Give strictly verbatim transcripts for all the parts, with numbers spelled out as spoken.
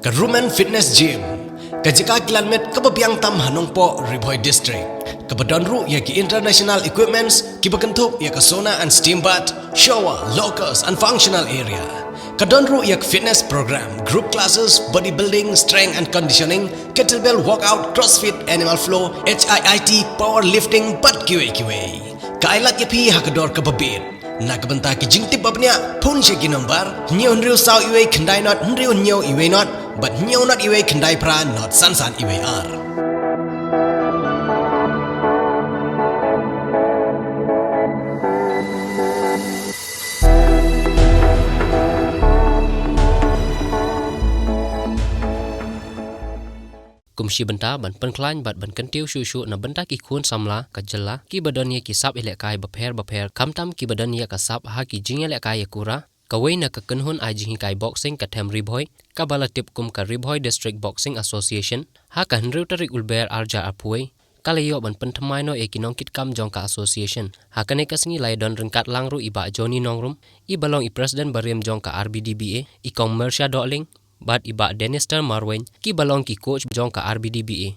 Ka Rumen Fitness Gym, ka jaka kilan met kaba biang tam ha Nongpoh, Ri Bhoi District, kaba don ruh ïa ki international equipments kiba kynthup ïa ka sauna and steam bath, shower, lockers and functional area. Ka don ruh ïa ka fitness program, group classes, bodybuilding, strength and conditioning, kettlebell workout, crossfit, animal flow, H I I T, powerlifting bad kiwei kiwei. Ka ai lad ïa phi ha ka dor kaba bit. Na ka bynta ki jingtip ba bniah, phone sha ki nombar hynñiew hynriew saw iwei khyndai not hynriew hynñiew iwei not bad hynñiew not iwei khyndai phra not san san iwei ar. Kum shi bynta ban pynkhlaiñ bad ban kyntiew shuh shuh na bynta ki khun samla ka jylla kiba don ïa ki sap ïalehkai bapher bapher, khamtam kiba don ïa ka sap ha ki jingïalehkai ïakura, kawei na ka kynhun ai jinghikai boxing ka Them Ri Bhoi, kaba la tip kum ka Ri Bhoi District Boxing Association, ha ka hynriew tarik Lber arhajar arphew wei, ka la ïoh ban pynthymmai noh ïa ki nongkitkam jong ka association. Ha kane ka sngi la ïadon ryngkat lang ruh i Bah Johnny Nongrum, iba long i president barim jong ka R B D B A, i Kong Mersha Dohling, bad i Bah Denister Marwein, kiba long ki coach jong ka R B D B A,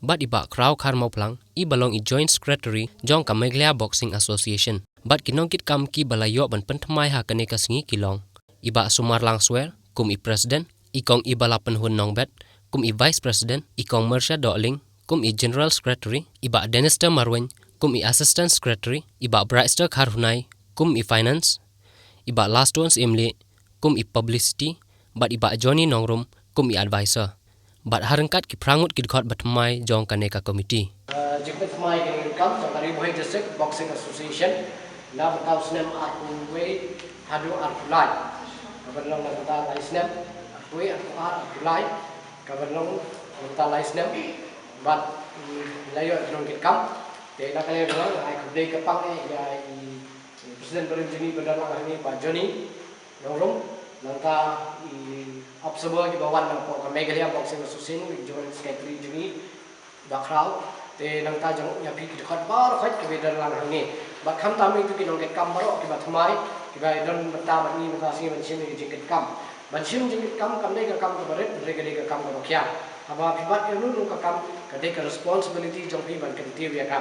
bad i Bah Khraw Kharmawphlang, iba long i joint secretary jong ka Meghalaya Boxing Association. Bad ki nongkitkam kiba la ïoh ban pynthymmai ha kane ka sngi ki long i Bah Sumarlang Swer kum i president, i Kong Ibalapynhun Nongbet kum i vice president, i Kong Mersha Dohling kum i general secretary, i Bah Denister Marwein kum i assistant secretary, i Bah Brightster Kharhunai kum i finance, i Bah Lastone Syiemlieh kum i publicity, bad i Bah Johnny Nongrum kum i advisor. Bad ha ryngkat ki phra ngut ki dkhot bathymmai jong kane ka committee. Uh, jingpynthymmai kane ka kam jong ka Ri Bhoi District Boxing Association na bynta u snem arphew wei haduh arphew lai. Kaba long na bynta lai snem, arphew wei, arphew ar, arphew lai. Kaba long na bynta lai snem. Bad, mm, la ïoh ki nongkitkam. Te na kane ka long ai khublei kyrpang eh ïa i President barim jong ngi ba don lang hangne, Bah Johnny Nongrum, nangta i observer kiba wan napoh ka Meghalaya Boxing Association, i General Secretary jong ngi, Bah Khraw, te nangta jong ïa phi ki dkhot baroh khoit kiba don lang hangne. Bad khamtam ïa kito ki nongkitkam baroh kiba thymmai, kiba don bynta bad ngi mynta sngi ban shim ïa ki jingkitkam. Ban shim jingkitkam kam dei ka kam kaba rit, hynrei ka dei ka kam kaba khia. Haba phi bat ïa uno uno ka kam, ka dei ka responsibility jong phi ban kyntiew ïa ka.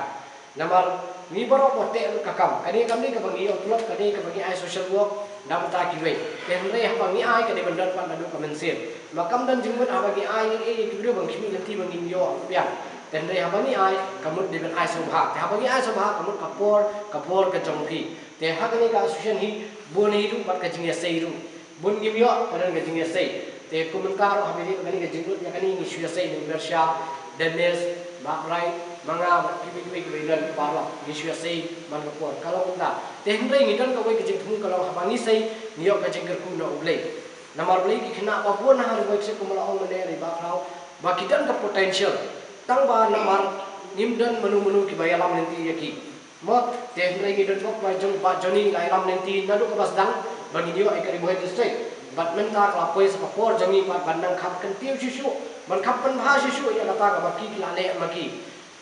Namar ngi baroh ba teh lut ka kam. Kane kam dei kaba ngi ïoh tlot, ka dei kaba ngi ai social work na bynta kiwei. Te hynrei haba ngi ai ka dei ban don pat naduh ka mynsiem. Ma kam don jingmut haba ngi ai ïa ki briew ba ngi khmih lynti ba ngin ïoh biang. Te hynrei haba ngi ai ka mut dei ban ai sngewbha. Te haba ngi ai sngewbha ka mut ka por, ka por ka jong phi. Te ha kane ka association hi bun hi ruh bad ka jingïasei ruh. Bun ngim ïoh ka don ka jingïasei. Te kum mynta ruh haba ïadei bad kane ka jinglut ïa kane ngi shu ïasei, ngi Mersha, Dennis, Mark Wright, ma nga bad kiwei kiwei kiba ïadon baroh ngi shu ïasei man ka por. Ka long mynta. Te hynrei ngi don kawei ka jingthmu ka long haba ngi sei ngi ïoh ka jingkyrkhu na U Blei. Namar balei ki khynnah ba bun ha Ri Bhoi District kumba la ong mynne da i Bah Khraw ba ki don ka potential. Tang ba namar ngim don mano mano kiba ïalam lynti ïa ki. Mo, te hynrei ngi don bok ba jong Bah Johnny la ïalam lynti naduh kaba sdang ba ngin ïoh ïa ka Ri Bhoi District. Bad mynta ka la poi sa ka por jong ngi bad ban nang kham kyntiew shuh shuh, ban kham pynbha shuh shuh ïa kata kaba ki ki la leh ma ki.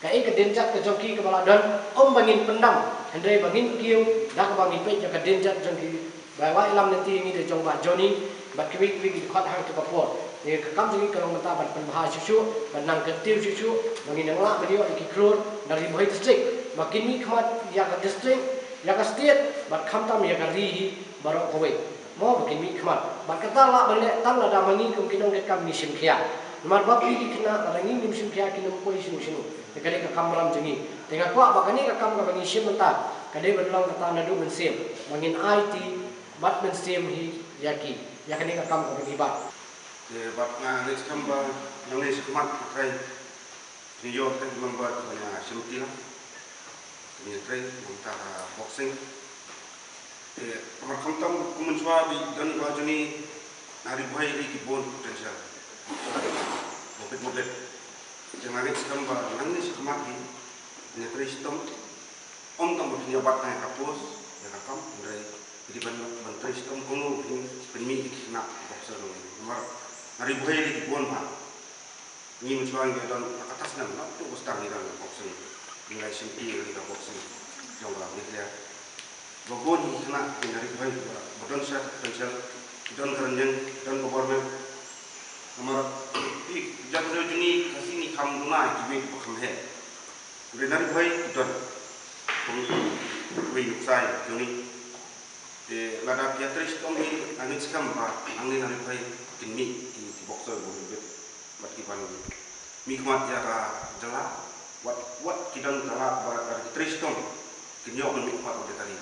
Kaei ka dienjat ka jong ki kaba la don, ym ba ngin pyndam, hynrei ba ngin kiew da kaba ngi peit ïa ka dienjat jong ki. Ba la ïalam lynti ïa ngi da jong Bah Johnny bad kiwei kiwei ki dkhot ha kata ka por. Te ka kam jong ngi ka long mynta ban pynbha shuh shuh, ban nang kyntiew shuh shuh, ba ngin nang lah ban ïoh ïa ki klur na Ri Bhoi District ba kin mihkhmat ïa ka district, ïa ka state bad khamtam ïa ka ri hi baroh kawei. Mo, ba kin mihkhmat. Bad kata lah ban leh tang lada ma ngi kum ki nongkitkam ngi shim khia. Namar ba phi ki khynnah lada ngi ngim shim khia kin ym poi shano shano. Te ka dei ka kamram jong ngi. Te nga kwah ba kane ka kam kaba ngi shim mynta ka dei ban long kata naduh mynsiem ba ngin aiti bad mynsiem hi ïa ki, ïa kane ka kam kaba ngi bat. Te bad nga ngeit skhem ba nangne shakhmat, hynrei ngi ïoh tang ki member kiba nang shim ti lang. Ngi trei nangta ha boxing. Te namar khamtam kum mynshuwa ba don i Bah Johnny, na Ri Bhoi ri ki bun potential. Mo bit mo bit. Te nga ngeit skhem ba nangne shakhmat hi ngi trei shitom. Ym tang ba kin ïa bat tang ïa ka post, ïa ka kam, hynrei ki dei ban, ban trei shitom kumno kin pynmih ïa ki khynnah boxer jong ngi. Namar na Ri Bhoi ri ki bun bha. Ngi mynshuwa ngi don, na kata snem na tu ba sdang ngi don boxing. Ngi la shim ti ïa ka boxing jong ka Meghalaya. Ba bun ki khynnah ki na Ri Bhoi ba don sha potential, ki don ka rynïeng, ki don ka bor met. Namar phi, jong ngi Khasi ngi kham duna ïa kiwei kiba kham heh. Hynrei na Ri Bhoi ki don. Kum wei nuksa jong ngi. Te lada phi ïatrei shitom hi, nga ngeit skhem ba hangne na Ri Bhoi kin mih ki, ki boxer ba bit bad ki ban mihkhmat ïa ka jylla. Wat, wat ki don jylla ba lada ki trei shitom kin ïoh ban mihkhmat ïa ka ri.